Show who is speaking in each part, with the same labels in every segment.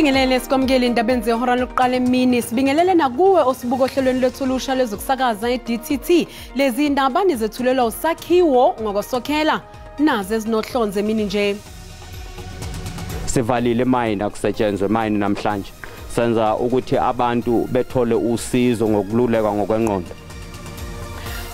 Speaker 1: Sikubingelele sikwamukele indabeni zehora lokuqala emini, sibingelele nakuwe osibuka ohlelweni lwethu olusha lwezokusakaza e-DTT. Lezi indaba nizethulelwa usakhiwo ngokosokhela nazo ezinohlonze emini nje.
Speaker 2: Sivalile mine, akusetshenzwe mine namhlanje. Senza ukuthi abantu bethole usizo ngokululekwa ngokwengqondo.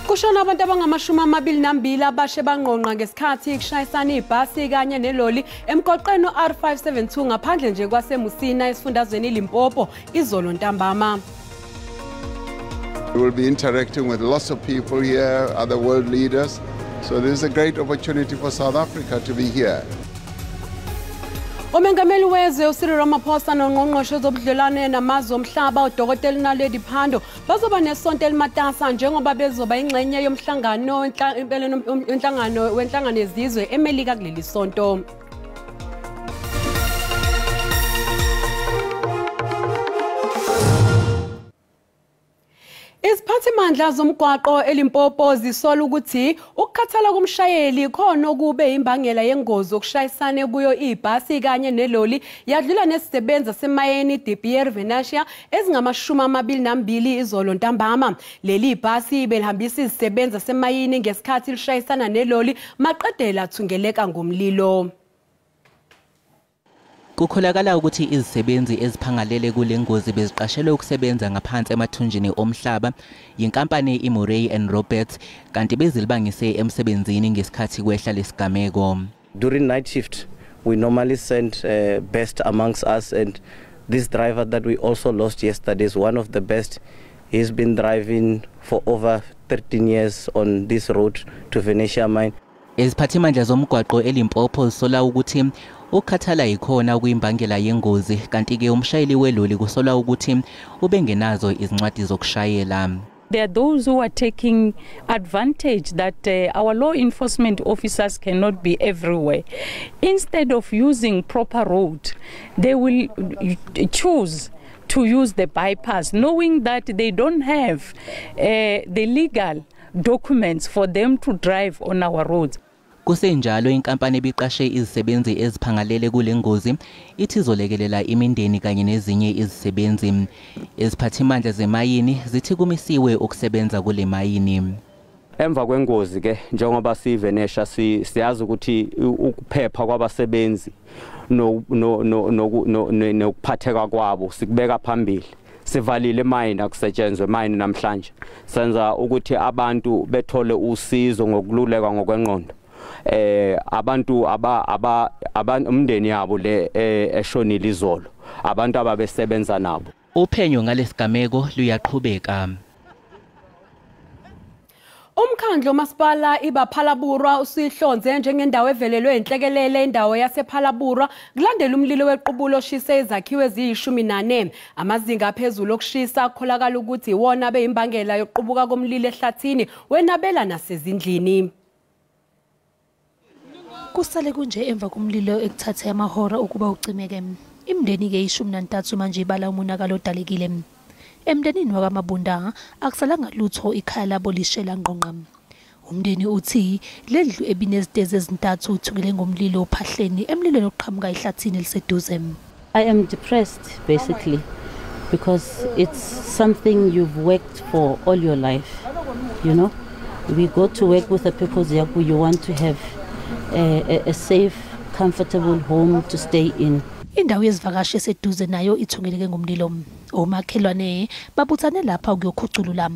Speaker 1: Kushona abantu abangama-22 abashe bangqongqa ngesikhathi kushayisana ibhasi kanye neloli emgoqweni R572 ngaphandle nje kwaseMusina esifundazweni iLimpopo izolo ntambama.
Speaker 3: We will be interacting with lots of people here, other world leaders. So this is a great opportunity for South Africa to be here.
Speaker 1: Umengameli wezwe uCyril Ramaphosa nongqongqoshe wezobudlelwane namazwe omhlaba uDokotela Naledi Pandor bazoba nesonto elimatasa njengoba bezoba ingxenye yomhlangano wenhlangano yezizwe eMelika kuleli sonto. Iziphathimandla zomgwaqo eLimpopo zisola ukuthi ukukhathala komshayeli khona kube imbangela yengozi yokushayisana kuyo ibhasi kanye neloli yadlula nesisebenza semayeni De Beer Venatia ezingama-22 izolo ntambama. Leli bhasi belihambisa izisebenza semayini ngesikhathi lishayisana neloli maqedela thungeleka ngomlilo.
Speaker 4: Kukholakala ukuthi izisebenzi eziphangalele kule ngozi beziqashelwe ukusebenza ngaphansi emathunjini omhlaba yinkampani iMurray and Roberts, kanti bezilibangise emsebenzini ngesikhathi kwehla lesigameko.
Speaker 5: During night shift we normally send best amongst us, and this driver that we also lost yesterday is one of the best. He's been driving for over 13 years on this road to Venetia mine.
Speaker 4: Iziphathimandla zomgwaqo eLimpopo zisola ukuthi ukukhathala yikhona kuyimbangela yengozi, kanti-ke umshayeli weloli kusolwa ukuthi ubengenazo izincwadi zokushayela.
Speaker 6: There are those who are taking advantage that our law enforcement officers cannot be everywhere. Instead of using proper road, they will choose to use the bypass, knowing that they don't have the legal documents for them to drive on our roads.
Speaker 4: Kusenjalo inkampani ebiqashe izisebenzi eziphangalele kule ngozi ithi izolekelela imindeni kanye nezinye izisebenzi. Iziphathimandla zemayini zithi kumisiwe ukusebenza kule mayini.
Speaker 2: Emva kwengozi ke njengoba sivenesha siyazi ukuthi ukuphepha kwabasebenzi nokuphatheka kwabo sikubeka phambili. Sivalile mine, akusetshenzwe mine namhlanje. Senza ukuthi abantu bethole usizo ngokululekwa ngokwengqondo. Abantu umndeni yabo le eshonile izolo, abantu ababesebenza nabo.
Speaker 4: Uphenyo ngalesigameko luyaqhubeka.
Speaker 1: Umkhandlu masipala ibaPhalaborwa usihlonze njengendawo evelelwe inhlekelele indawo yasePhalaborwa kulandela umlilo wequbulo oshise izakhiwo eziyi-14. Amazinga aphezulu okushisa akholakala ukuthi iwona beyimbangela yokuqubuka komlilo ehlathini wenabela nasezindlini.
Speaker 7: Kusale kunje emva komlilo ekuthathe amahora ukuba ucimeke. Imindeni-ke iyi-13 manje ibala umonakalo odalekile. Emndenini wakaMabunda akusalanga lutho, ikhaya labo lishela ngqongqa. Umndeni uthi le ndlu ebinezitezi ezintathu uthukele ngomlilo ophahleni emlilweni oqhamuka ehlathini eliseduze.
Speaker 8: I am depressed basically because it's something you've worked for all your life. You know, we go to work with the purpose you want to have a safe, comfortable home to stay in.
Speaker 7: Indawo yezivakashi eseduze nayo ithungeleke ngomlilo. Omakhelwane babuthane lapha ukuyokhuculula.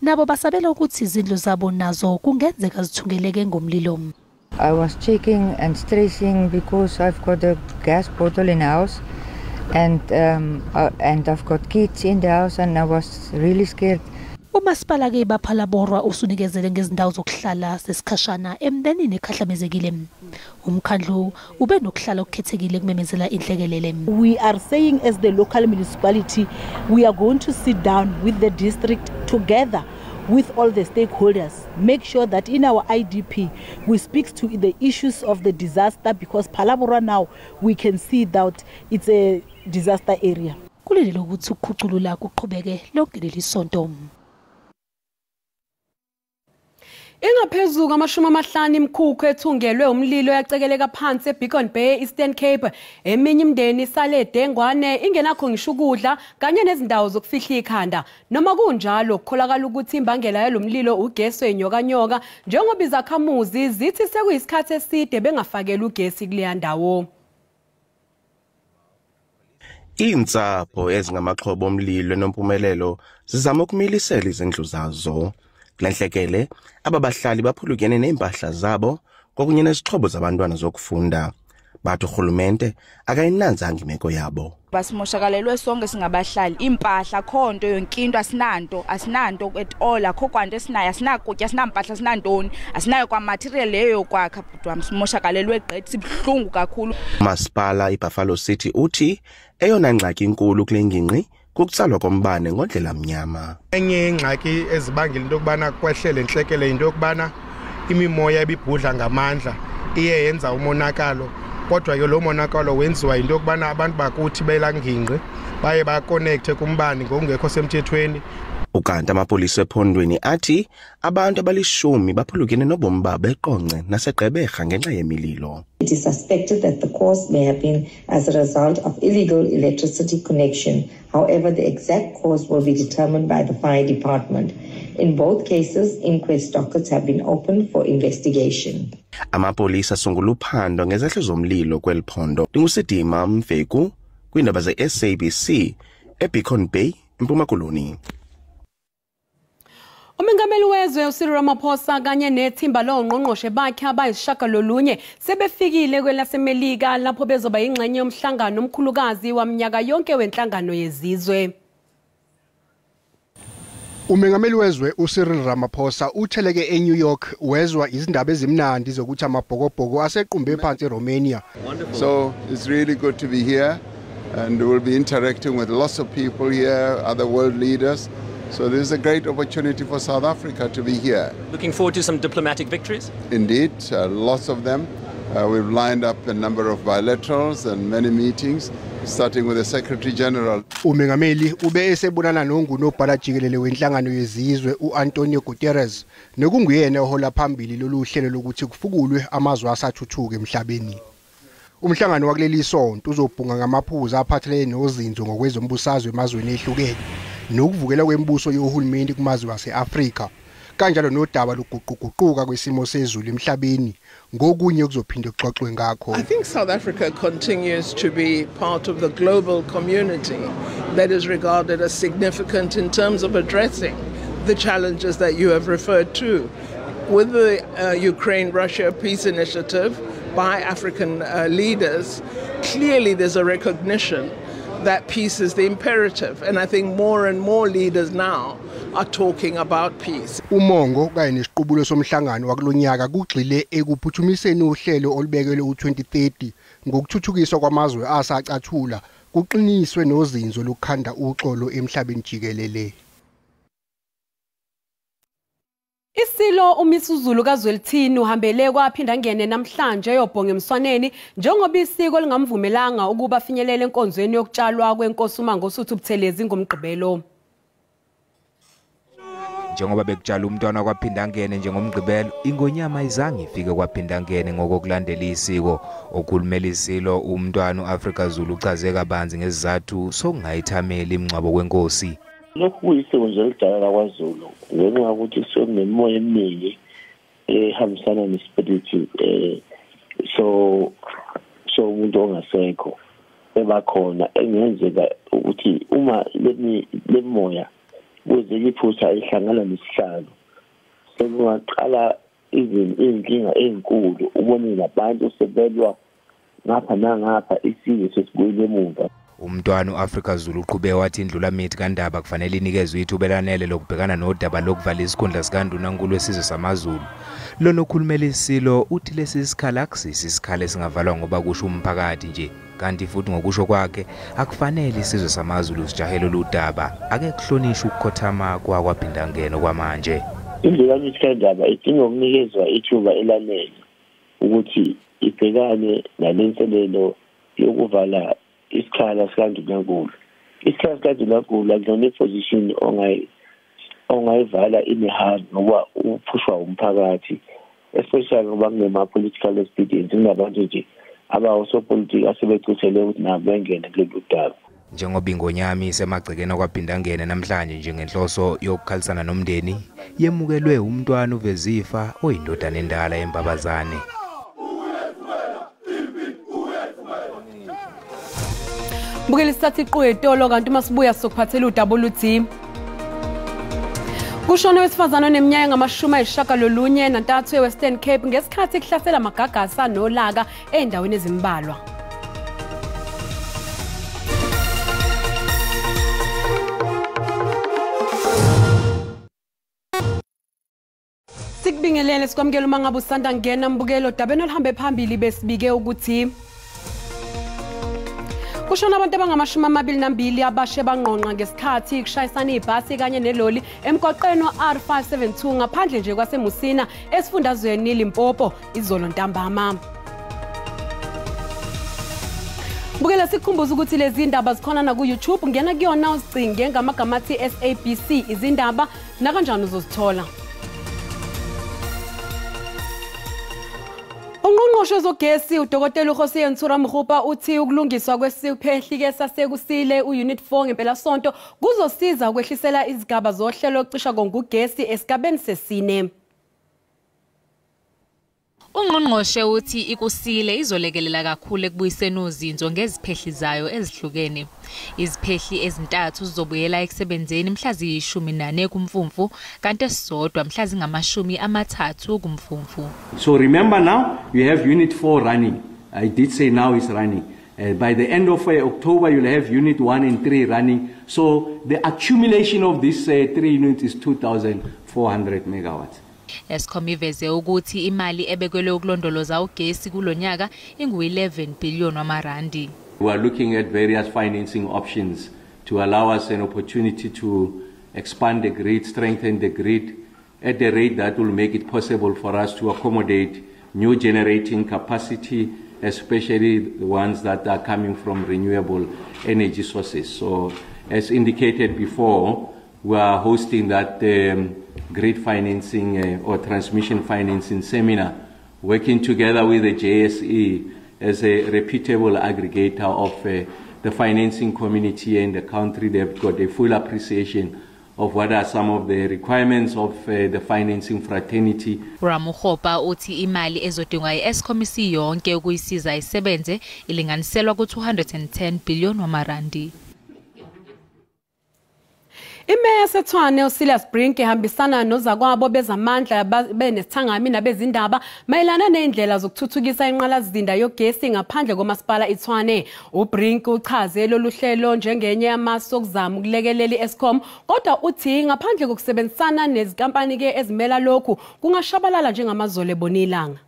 Speaker 7: Nabo basabela ukuthi izindlu zabo nazo kungenzeka zithungeleke ngomlilo.
Speaker 9: I was checking and stressing because I've got a gas bottle in the house and I've got kids in the house and I was really scared.
Speaker 7: Umasipala ke baPhalaborwa usunikezele ngezindawo zokuhlala sesikhashana emndenini ekhahlamezekile. Umkhandlu ube nokuhlala okukhethekile kumemezela inhlekelele.
Speaker 10: We are saying as the local municipality we are going to sit down with the district together with all the stakeholders, make sure that in our IDP we speak to the issues of the disaster, because Phalaborwa now we can see that it's a disaster area.
Speaker 7: Kulindele ukuthi ukukhuculula kuqhubeke lonke leli sonto.
Speaker 1: Ingaphezulu kwama-50 imikhukhu ethungelwe umlilo yacekeleka phansi eBeacon Bay, Eastern Cape. Eminye imindeni isale dengwane ingenakho ngisho ukudla kanye nezindawo zokufihla ikhanda. Noma kunjalo kukholakala ukuthi imbangela yalomlilo ugesi wenyokanyoka, njengoba izakhamuzi zithi sekuyisikhathi eside bengafakela ugesi kuleya ndawo.
Speaker 11: Iintsapho ezingamaxhoba omlilo eNompumelelo zizama ukumilisela izindlu zazo. Kule ntlekele aba bahlali baphulukene neempahla zabo kwakunye nezixhobo zabantwana zokufunda. Bathi urhulumente akayinanzanga imeko yabo.
Speaker 12: Basimoshakalelwe sonke singabahlali, impahla khonto yonke into asinanto at all, akho kwanto esinayo, asinakutya, asinampahla, asinantoni, asinayo kwa material leyo yokwakha bhuti wam, simoshakalelwe gqithi, sibuhlungu kakhulu.
Speaker 11: Umasipala iBuffalo City uthi eyona ngxaki inkulu kule ngingqi kukutsalwa kombane ngondlela mnyama.
Speaker 13: Enye ingxaki ezibangela into yokubana kwehlele intlekele into yokubana imimoya ebibhudla ngamandla iye yenza umonakalo, kodwa ke lo monakalo wenziwa into yokubana abantu bakuthi belangingqi baye bakonekthe kumbane ngokungekho semthethweni.
Speaker 11: Ukanti amapolisa ephondweni athi abantu abalishumi baphulukene nobomi babo eQonce naseGqeberha ngenxa yemililo.
Speaker 14: It is suspected that the cause may have been as a result of illegal electricity connection. However, the exact cause will be determined by the fire department. In both cases, inquest dockets have been opened for investigation.
Speaker 11: Amapolisa asungula uphando ngezehlo zomlilo kweli phondo. NdinguSidima Mfeku kwiindaba ze-SABC eBeacon Bay, eMpuma Koloni.
Speaker 1: Umengameli wezwe uCyril Ramaphosa kanye nethimba longqongqoshe bakhe abayisishiyagalolunye sebefikile kwelaseMelika lapho bezoba ingxenye yomhlangano omkhulukazi waminyaka yonke wenhlangano yezizwe.
Speaker 15: Umengameli wezwe uCyril Ramaphosa utheleke eNew York wezwa izindaba ezimnandi zokuthi amabhokobhoko asequmbe phansi eRomania.
Speaker 3: So it's really good to be here and we'll be interacting with lots of people here, other world leaders. So this is a great opportunity for South Africa to be here.
Speaker 16: Looking forward to some diplomatic victories?
Speaker 3: Indeed, lots of them. We've lined up a number of bilaterals and many meetings, starting with the Secretary General.
Speaker 15: Umengameli ube esebonana nongunobhala jikelele wenhlangano yezizwe uAntonio Guterres, nokunguyena ohola phambili lolu hlelo lokuthi kufukulwe amazwe asathuthuka emhlabeni. Umhlangano wakuleli sonto uzobhunga ngamaphuzu aphathelene nozinzo ngokwezombusazwe emazweni ehlukene, nokuvukela kwembuso yohulumeni kumazwe ase-Afrika, kanjalo nodaba lokuguquguquka kwesimo sezulu emhlabeni ngokunye kuzophinde kuxoxwe ngakho.
Speaker 17: I think South Africa continues to be part of the global community that is regarded as significant in terms of addressing the challenges that you have referred to. With the Ukraine-Russia peace initiative by African leaders, clearly there's a recognition that peace is the imperative, and I think more and more leaders now are talking about peace.
Speaker 15: Umongo kanye nesiqubulo somhlangano wakulonyaka kugxile ekuphuthumiseni uhlelo olubekelwe u2030 ngokuthuthukiswa kwamazwe asacathula kuqiniswe nozinzo lokukhanda uxolo emhlabeni jikelele.
Speaker 1: Isilo uMisuzulu kaZwelithini uhambele kwaphinda ngene namhlanje eyobhonga emswaneni njengoba isiko lingamvumelanga ukuba afinyelele enkonzweni yokutshalwa kwenkosi uMangosuthu Buthelezi ngoMgqibelo.
Speaker 18: Njengoba bekutshala umntwana kwaphinda ngene njengomgqibelo, ingonyama izange ifike kwaphinda ngene ngokokulandela isiko. Okhulumela isilo umntwana uAfrika Zulu uchaze kabanzi ngesizathu sokungayithameli imingcwabo kwenkosi.
Speaker 19: Lokhu kuyisiko nje elidala lakwaZulu ngenxa yokuthi sekunemimoya eminingi ehambisana nespiriti so umuntu ongasekho ebakhona engenzeka ukuthi uma lemimoya kuze iphutha ihlangana nesihlalo sekungaqala izinkinga ezinkulu, ubone nabantu sebelwa ngapha nangapha, isizwe sesibuyele emuva.
Speaker 18: Umntwana uAfrika Zulu uqhube wathi indlulamithi kaNdaba kufanele inikezwe ithuba elanele lokubhekana nodaba lokuvala isikhundla sikaNdunankulu wesizwe samaZulu. Lona okhulumela isilo uthi lesi sikhala akusisi isikhala esingavalwa ngoba kusho umphakathi nje, kanti futhi ngokusho kwakhe akufanele isizwe samaZulu sijahele lolu daba, ake kuhlonishwe ukukhothama kwakwaphindangene kwamanje.
Speaker 19: Indlulamithi kaNdaba idinga ukunikezwa ithuba elanele ukuthi ibhekane nalenselelo yokuvala isikhala sikaNdunankulu. Isikhala sikaNdunankulu akuyona iposition Ongayivala imihari ngoba uphushwa umphakathi, especially ngoba kunema-political expedience, kunabantu nje abawosopolitiki asebecithele ukuthi nabo bengene kulolu daba.
Speaker 18: Njengoba ingonyama isemagcekeni akwaPhindangene namhlanje njengenhloso yokukhalisana nomndeni, yemukelwe umntwana uVezifa oyindodana endala eMbabazane.
Speaker 1: Bukela isithatha iqu etolo kanti uma sibuya sokuphathela udaba oluthi kushone wesifazane oneminyaka engamashumi ayisishiyagalolunye nantathu eWestern Cape ngesikhathi kuhlasela amagagasi anolaka ey'ndaweni ezimbalwa. Sikubingelele sikwamukela uma ngabe usanda ngena mbukelo dabeni oluhambe phambili besibike ukuthi kushona abantu abangamashumi amabili nambili abashe bangqongqa ngesikhathi kushayisana ibhasi kanye neloli emgwaqeni R572 ngaphandle nje kwaseMusina esifundazweni Limpopo izolo ntambama. Bukela sikukhumbuza ukuthi lezi ndaba zikhona na ku YouTube, ngena kuyona uzicinge ngamagama athi SABC izindaba nakanjani uzozithola. Ungqongqoshe wezogesi uDokotela uKgosientsho Ramokgopa uthi ukulungiswa kwesiphehli saseKusile u-Unit 4 ngempelasonto kuzosiza ukwehlisela izigaba zohlelo lokucisha kongugesi esigabeni sesine.
Speaker 20: Ungqongqoshe uthi iKusile izolekelela kakhulu ekubuyiseni uzinzo ngeziphehli zayo ezihlukene. Iziphehli ezintathu zizobuyela ekusebenzeni mhla ziyi-14 kuMfumfu kanti esisodwa mhla zingama-30 kuMfumfu.
Speaker 21: So remember now you have unit 4 running. I did say now it's running. By the end of October you'll have unit 1 and 3 running. So the accumulation of these three units is 2400 megawatts.
Speaker 20: Eskom iveze ukuthi imali ebekelwe ukulondoloza ugesi kulonyaka ingu-11 billion wamarandi.
Speaker 21: We are looking at various financing options to allow us an opportunity to expand the grid, strengthen the grid at a rate that will make it possible for us to accommodate new generating capacity, especially the ones that are coming from renewable energy sources. So, as indicated before, we are hosting that grid financing or transmission financing seminar, working together with the JSE as a reputable aggregator of the financing community in the country. They've got a full appreciation of what are some of the requirements of the financing fraternity.
Speaker 20: Ramokgopa uthi imali ezodingwa i-Eskom isiyonke ukuyisiza isebenze ilinganiselwa ku-210 billion wamarandi.
Speaker 1: Imeya yaseTshwane uCilliers Brink ehambisana nozakwabo bezamandla benesithangami nabezindaba mayelana nendlela zokuthuthukisa inqalasizinda yogesi ngaphandle komasipala iTshwane. uBrink uchaze lolu hlelo njengenye yamasu okuzama ukulekelela iEskom, kodwa uthi ngaphandle kokusebenzisana nezinkampani ke ezimela lokhu kungashabalala njengamazolo ebonilanga.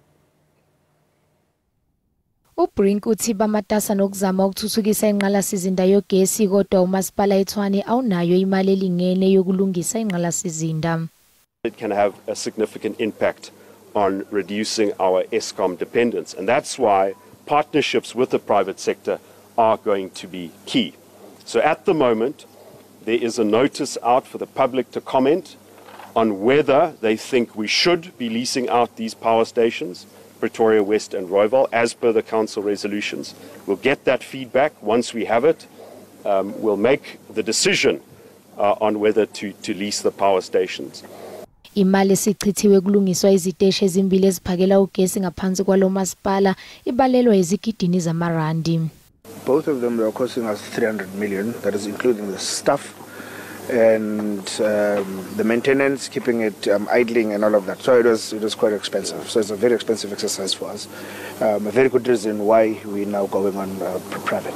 Speaker 7: UBrink uthi bamatasa nokuzama ukuthuthukisa inqalasizinda yogesi, kodwa umasipala eTshwane awunayo imali elingene yokulungisa inqalasizinda.
Speaker 22: It can have a significant impact on reducing our Eskom dependence, and that's why partnerships with the private sector are going to be key. So at the moment, there is a notice out for the public to comment on whether they think we should be leasing out these power stations, Pretoria West and Rooiwal, as per the council resolutions. We'll get that feedback. Once we have it, we'll make the decision on whether to lease the power stations.
Speaker 7: Imali esichithiwe kulungiswa iziteshi ezimbili eziphakela ugesi ngaphansi kwalo masipala ibalelwa ezigidini zamarandi.
Speaker 23: Both of them were costing us 300 million, that is including the staff and the maintenance, keeping it idling and all of that. So it was quite expensive. So it's a very expensive exercise for us. A very good reason why we're now going on private.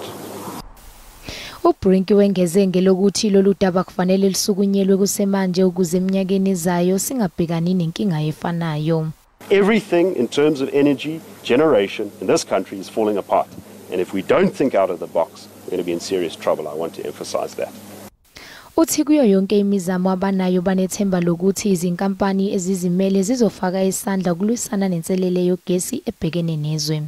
Speaker 7: UBrink wengeze ngelokuthi lolu daba kufanele lisukunyelwe kusemanje ukuze eminyakeni ezayo singabhekani nenkinga efanayo.
Speaker 22: Everything in terms of energy generation in this country is falling apart. And if we don't think out of the box, we're going to be in serious trouble. I want to emphasize that.
Speaker 7: Uthi kuyo yonke imizamo abanayo banethemba lokuthi izinkampani ezizimele zizofaka isandla kulwisana nenselele yogesi ebhekene nezwe.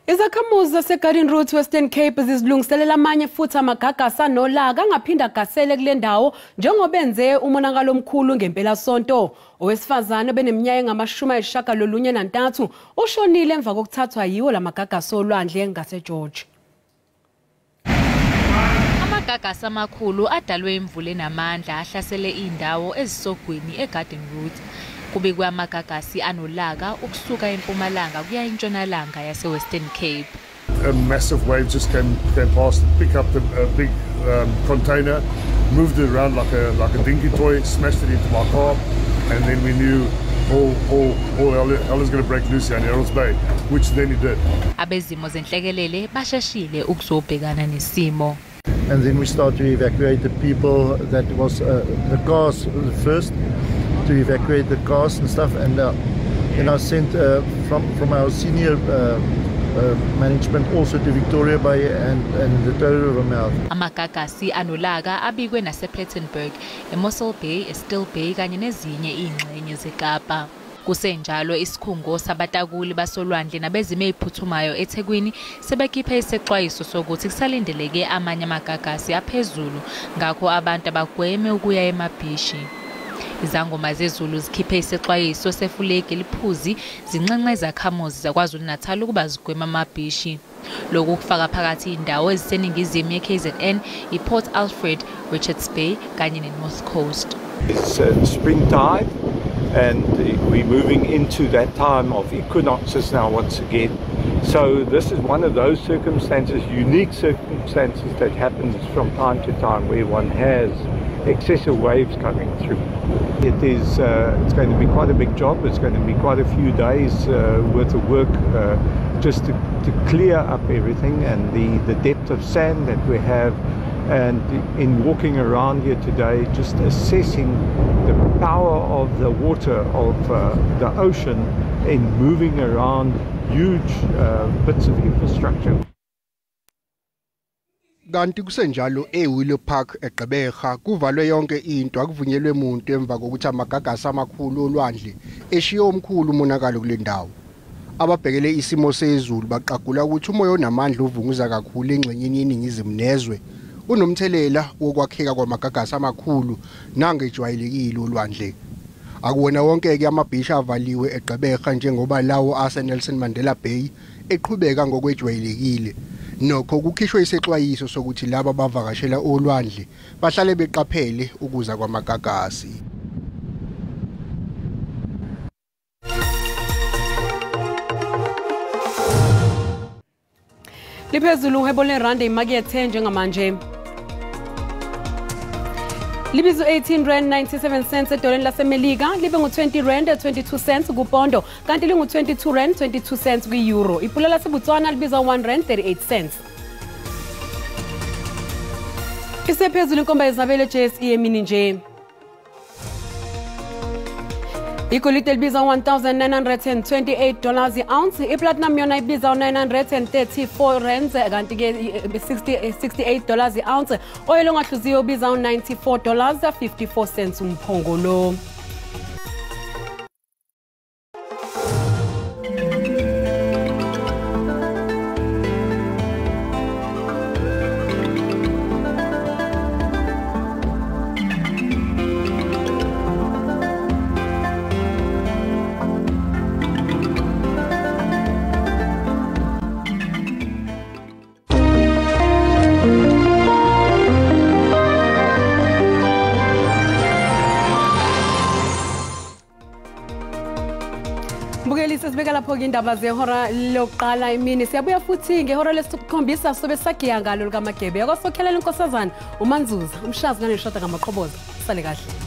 Speaker 1: Izakhamuzi zaseGarden Route Western Cape zizilungiselela amanye futhi amagagasi anolaka angaphinda agasele kule ndawo njengoba enze umonakalo omkhulu ngempelasonto. Owesifazane obeneminyaka engama-93 ushonile emva kokuthathwa yiwo lamagagasi olwandle ngaseGeorge.
Speaker 20: Amagagasi amakhulu adalwe imvula enamandla ahlasele indawo ezisogwini eGarden Route. Kubikwe amagagasi anolaka ukusuka empumalanga kuya entshonalanga yase-Western Cape.
Speaker 2: A massive wave just came past, picked up the big container, moved it around like a dinky toy, smashed it into my car, and then we knew all hell is going to break loose here in Errol's Bay, which then it did.
Speaker 20: Abezimo zenhlekelele basheshile ukuzobhekana nesimo.
Speaker 5: And then we start to evacuate the people that was the cars first, to evacuate the cars and stuff, and then I sent from our senior management also to Victoria Bay and the Toe River mouth.
Speaker 20: Amagagasi anolaka abikwe nasePlettenberg, eMossel Bay, eStill Bay kanye nezinye izingxenye zeKapa. Kusenjalo isikhungo sabatakuli basolwandle nabezimo eziphuthumayo eThekwini sebekhiphe isexwayiso sokuthi kusalindeleke amanye amagagasi aphezulu, ngakho abantu abagweme ukuya emabhishi. Izangoma zezulu zikhiphe isexwayiso sefulegi eliphuzi zinxenxa izakhamuzi zaKwaZulu-Natal ukuba zigweme amabhishi. Lokhu kufaka phakathi indawo eziseningizimu ye-KZN, i-Port Alfred, Richards Bay kanye ne-North Coast.
Speaker 6: It's spring tide and we're moving into that time of equinoxes now once again. So this is one of those circumstances, unique circumstances that happens from time to time where one has excessive waves coming through. It is it's going to be quite a big job. It's going to be quite a few days worth of work just to clear up everything and the depth of sand that we have. And in walking around here today, just assessing the power of the water of the ocean in moving around huge bits of infrastructure.
Speaker 15: Kanti kusenjalo eWillow Park eGqeberha kuvalwe yonke into, akuvunyelwe umuntu emva kokuthi amagagasi amakhulu olwandle eshiye omkhulu umonakalo kule ndawo. Ababhekele isimo sezulu baqagula ukuthi umoya onamandla uvunguza kakhulu engxenyeni yeningizimu nezwe unomthelela wokwakheka kwamagagasi amakhulu nangejwayelekile olwandle. Akuwona wonke-ke amabhishi avaliwe eGqeberha njengoba lawo ase-Nelson Mandela Bay eqhubeka ngokwejwayelekile. Nokho kukhishwe isexwayiso sokuthi laba abavakashela olwandle bahlale beqaphele ukuza kwamagagasi.
Speaker 1: Liphezulu uhwebo lerandi imakethe njengamanje. Libizo 18 rand 97 cents edoleni laseMelika, libe ngu-20 rand 22 cents kupondo, kanti lingu-22 rand 22 cents kwi-euro. Ipula laseBotswana libiza 1 rand 38 cents. Isephezulu inkomba yezabelo JSE emini nje. Igolide libiza $1,928 i-ounce, iplatinum yona ibiza 934 rands kanti ke $68 i-ounce. Oyelo ongahluziwe ubiza $94.54 umphongolo. Sesibeka lapho ke indaba zehora lokuqala emini. Siyabuya futhi ngehora lesikhombisa sobe sagiya ngalo likaMagebe. Yakwasokhelela inkosazana uManzuza, umshazi kaNeshada kaMaqhoboza. Sale kahle.